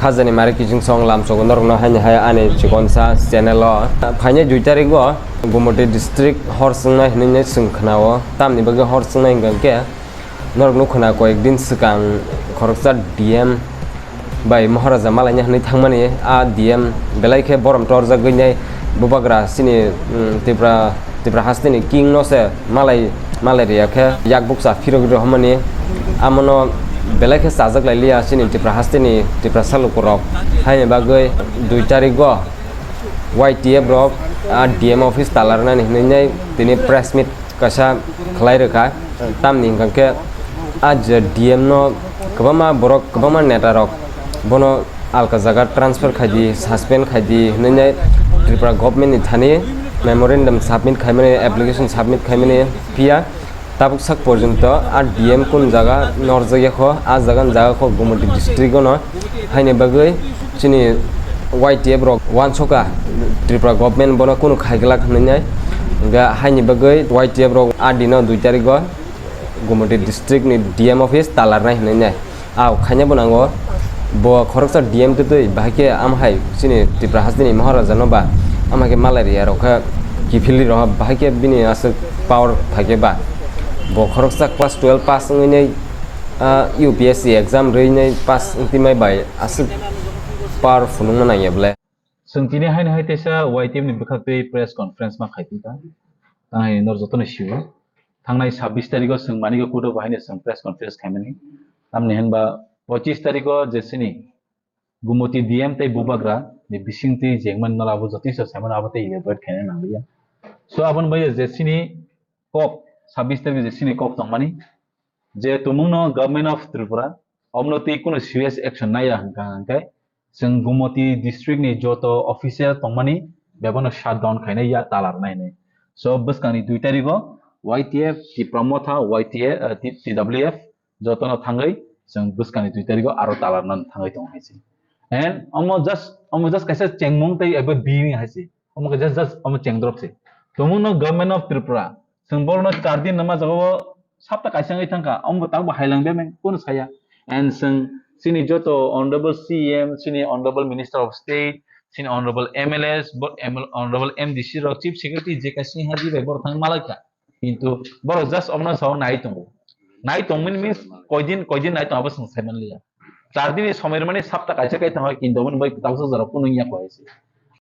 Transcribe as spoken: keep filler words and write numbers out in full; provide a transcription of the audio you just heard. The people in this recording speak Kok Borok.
Hajani mari kiching song lam chogo norokno haini hai ani chikonsa channel o. Phainai dui tarik o Gumoti district hor chwngnai hinwi swng khna o. Tamni bagwi hor chwngnai hwnkha hwnkhe norokno khna koyek din swkang khoroksa D M bai Maharaja malaina hinwi thangmani. A D M belai khe borom torjagwi nai bubagra chini, mm, Tripura, Tripura hasteni king no se malai, malai riya khe yak bukcha phirogwi rohormani. Amono belai khe chajak lai liya chini Tripura hasteni Tiprasa lukurok. Haini bagwi dui tarigo Y T F rok a D M office talarnani hinwi nai tini press meet kaisa khlai rwkha. Tamni hwnkha khe a je D M no kwbangma borok, kwbangma neta rok bono alka jaga transfer khai di, suspend khai di hinwi nai Tripura government ni thani memorandum submit khaimani, application submit khaimani, phiya tabuk sak porjonto a D M kun jaga norjak ya kho, a jaga ni jaga kho Gumoti district o no. Haini bagwi chini Y T F rok uansoka Tripura government bono kunu khaiglak hinwi nai. Hwnkhe haini bagwi Y T F rok a dino dui tarigo Gumoti district ni D M office talarnai hinwi nai. Au khaina bo nango, bo khoroksa D M twi twi bahai khe am hai chini Tripura hasteni Maharaja no ba am hai khe malaria rok khe kiphilwi rok bahai khe bini aswk power phai khe ba. Bo khoroksa class twelve pass wngwi nai, ah, U P S C exam rwi nai pass wngtwi mai bai aswk power phunukna nangya ble. Chwng tini haino hai teisa Y T F ni bwkhaktwi press conference ma khai tongkha. Tang hai nor jotono sio. Thangnai sabbish tarikho chwng Manikya Kudo bahaino chwng press conference khaimani. Tamni hinba pochish tarikho je chini Gumoti D M tei Bubagra ni bisingtwi jengmani no abo jotono saimano abo tei elaborate khaina nangliya. So aboni bagwi je chini kok, sabbish tarikho je chini kok tongmani, je tumungno Government of Tripura omno tei kunu serious action naiya hwnkha hwnkhe chwng Gumoti district ni joto official tongmani bebano shutdown khainai ya talarnai hinwi. So bwskangni dui tarikho Y T F, Tipra Motha, Y T F, eh, T-, T W F jotono thangwi chwng bwskangni dui tarikho aro talarna thangwi tongo hai se. And omo just, omo just kaisa chengmung tei abo bini hai se. Omo khe just, just omo chengdrop se. Tumungno Government of Tripura chwng borokno char din nama jagao sapta kaisa wngwi thangkha, omo bo takbo hailang bemeng, kunu saya. And chwng chini joto honorable C M, chini honorable Minister of State, chini honorable M L As, bo M L, honorable M D C rok, Chief Secretary J K Singha ji bai borok thang malaikha. Kintu borok just omno sao nai tongo. Nai tongmani means koidin, koidin nai tongo abo chwng saimanliya. Char din ni somoi rwmani sapta kaisa kai tongo, kintu omo bai taksa jora kunu wngya koi se.